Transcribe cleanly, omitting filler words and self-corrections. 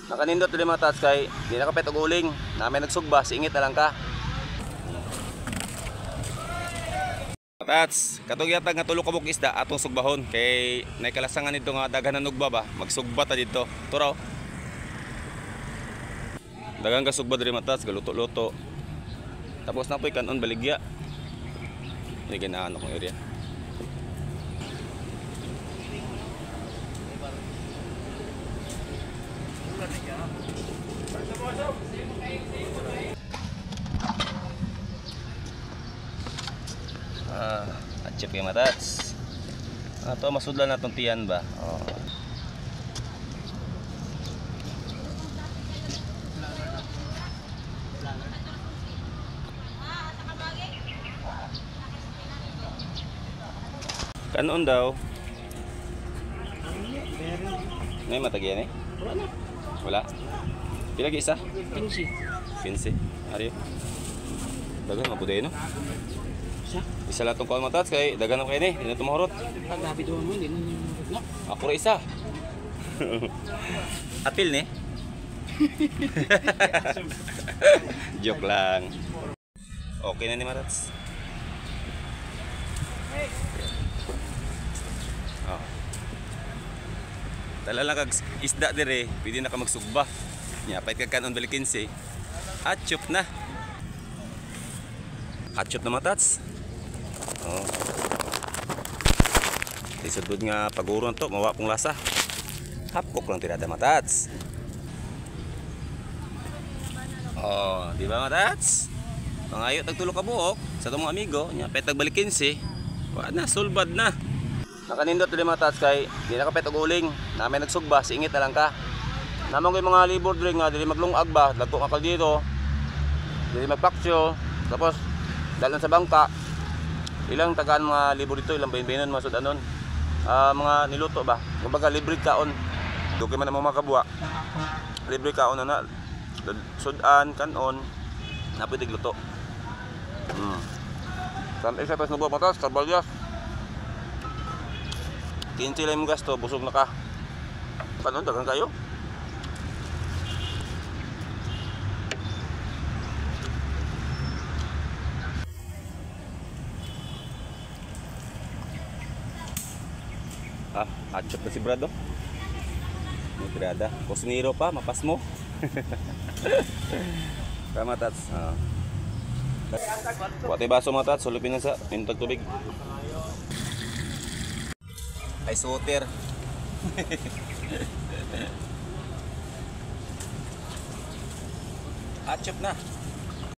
Nakanindot diri mga tats kay di na kapit og uling. Nami nagsugba, singit na lang ka. Tats, katong yata nga tulo ka buok isda atong sugbahon kay naikalasangan nito nga daghan na nugba ba, magsugba ta didto. Turaw. Daghan ka sugba diri mga tats, galuto-luto. Tapos na po'y kanon baligya. Hindi ganaan akong area. Ah, atchip kay matats. Ato masudlan natong tiyan ba? Oh. Kanon daw? May matagyan eh? Wala na. Wala? Pila isa? 15. 15. Ari. Dagan mabuday no? Isa? Isa lang itong kuhan matats kay dagan ako kayo eh. Hindi na tumahurot. Paggabi doon mo, hindi na na. Ako rin isa. Apil ni? Joke lang. Okay na ni Marats. Oh. Tala lang kag isda dire, pwede na ka magsugba. Nya pait kag kanon balik 15. Atchop na. Atchop na matats. Oh. Isudod nga paguro to, mawa pong lasa. Hapkok lang tirada matats. Oh, di ba matats? Pangayo tag tulo ka buok sa tong mga amigo, nya pait tag balik 15. Wa na, sulbad na. Nakanindot diri matats kay di na kapit og uling. Nami nagsugba, singit na lang ka. Namang kay mga libor diri nga dili maglungag ba, lagko nga kaldero. Dili magpaksyo, tapos dalon sa bangka. Ilang tagaan mga libor dito, ilang bayin-bayinon mga sudanon. Mga niluto ba? Kumbaga libre kaon. Dugay man ang mga makabuwa. Libre kaon na na. Sudan, kanon, na pwede luto. Kan isa pas nubo matas, kabalyas. 15 lang yung gasto, busog na ka. Kanon, dagan kayo. Ah, atchop na si Brad, oh. May tirada. Kusinero pa, mapas mo. Tama, tats. Ah. Wate baso mga tats, sulupin na sa nintag tubig. Ay, soter. Atchop na.